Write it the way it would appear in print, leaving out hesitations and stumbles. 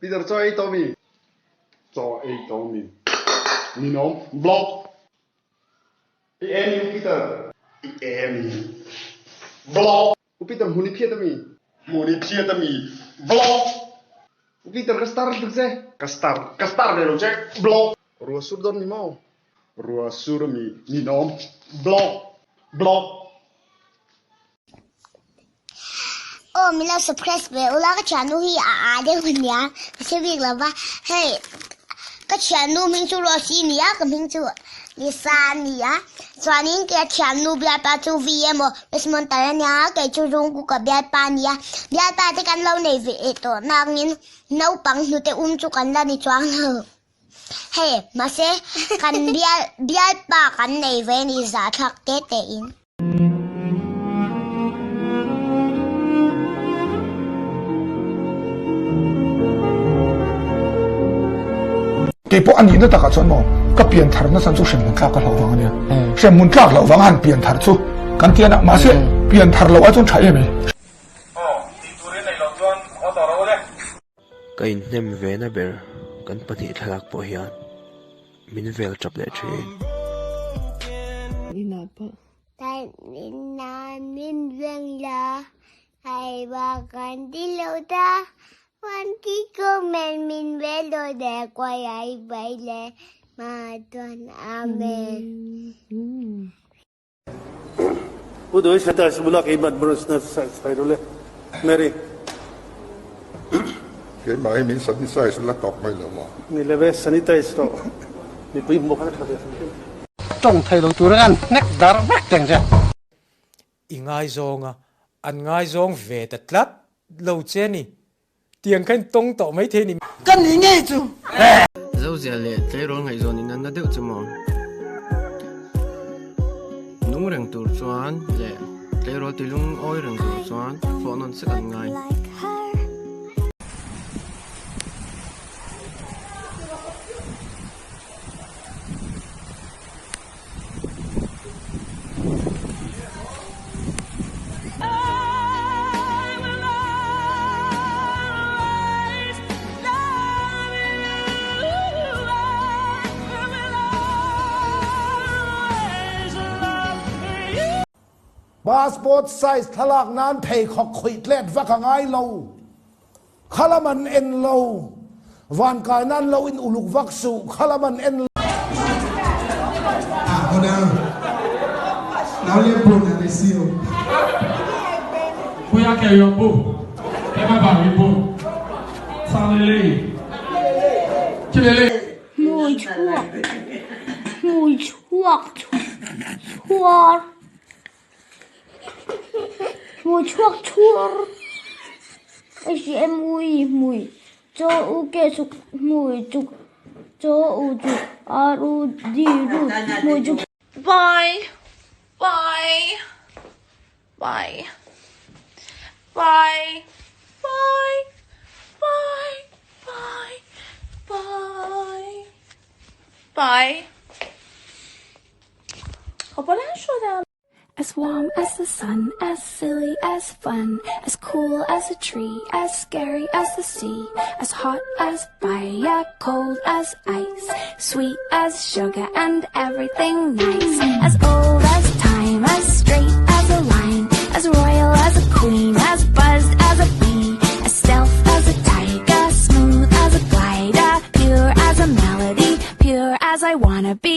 Peter chaw ei tawh mi? Chaw ei tawh mi? Ninawm blog. I e mi u Peter? I e mi blog. U Peter hmun i phiat a mi? Hmun i phiat a mi blog. U Peter ka star tuk che. Ka star ka star ve lo che blog. Rua sur dawn mi maw? Rua sur mi ninawm blog blog. Aw min lo surprise ve ula ka thiannu hi a a deuh a nia ka hre bik lo va hei ka thiannu hming chu Rose a ni a ka hming chu Lisa a ni a chuanin ka thiannu bialpa chu V emaw Resmonter a nia kei chu Rungku ka bialpa a ni a bialpa te kan lo nei ve tawh nangin naupang hnute um chu kan la ni chuang lo hei mahse kan bial bialpa kan nei ve a ni zahthlak te te in. Kei pawh a nihna takah chuan maw ka pian thar nasa chu hremhmun tlak ka hlauh vang a nia. Hremhmun tlak loh vanga han pian thar chu kan ti a na, mahse pian thar loh ai chuan tha em e. Aw, tih turin nei loh chuan haw tawh ro le. Ka inhnem ve na ber kan pahnih thlalak pawh hian min vel tap leh thin. Pu Doi sanitize bula keimah brush na sai ru le Mary. Keimah hi min sanitize la tawk mai lo maw? Ni leve sanitize tawh mipui hmuh kha tha ve hrim hrim. Tawng thei lo tur an hnek dar vek teng che. I ngaizawng a, an ngaizawng ve ta tlat lo che ni. Tiang kha in tawng tawh mai thei ni. Ka ni ngei chu. Zozia leh tleirawl ngaihzawn in an na deuh chu maw? Nung reng tur chuan leh tleirawl ti lungawi reng tur chuan fawh nawn sek an ngai. Passport size thlalak nan pheikhawk khawih tlet vak a ngai lo. Khalam an en lo. Van kai nan lo in uluk vak suh. Khalam an en lo. Ah ona nau le bu na le si o. Bóyá kẹ́ yọ bò ẹ má bàa rí bò sálélé kílélé. Hmui chhuak hmui chhuak chhuar Hmui chhuak chhuar H-M-U-I hmui chaw u ke chuk hmui chuk chaw u chuk R-U-D rut hmui chuk. Bye bye bye bye bye bye bye bye bye خب بلند شدم As warm as the sun, as silly as fun, as cool as a tree, as scary as the sea, as hot as fire, cold as ice, sweet as sugar and everything nice, as old as time, as straight as a line, as royal as a queen, as buzzed as a bee, as stealth as a tiger, smooth as a glider, pure as a melody, pure as I wanna be.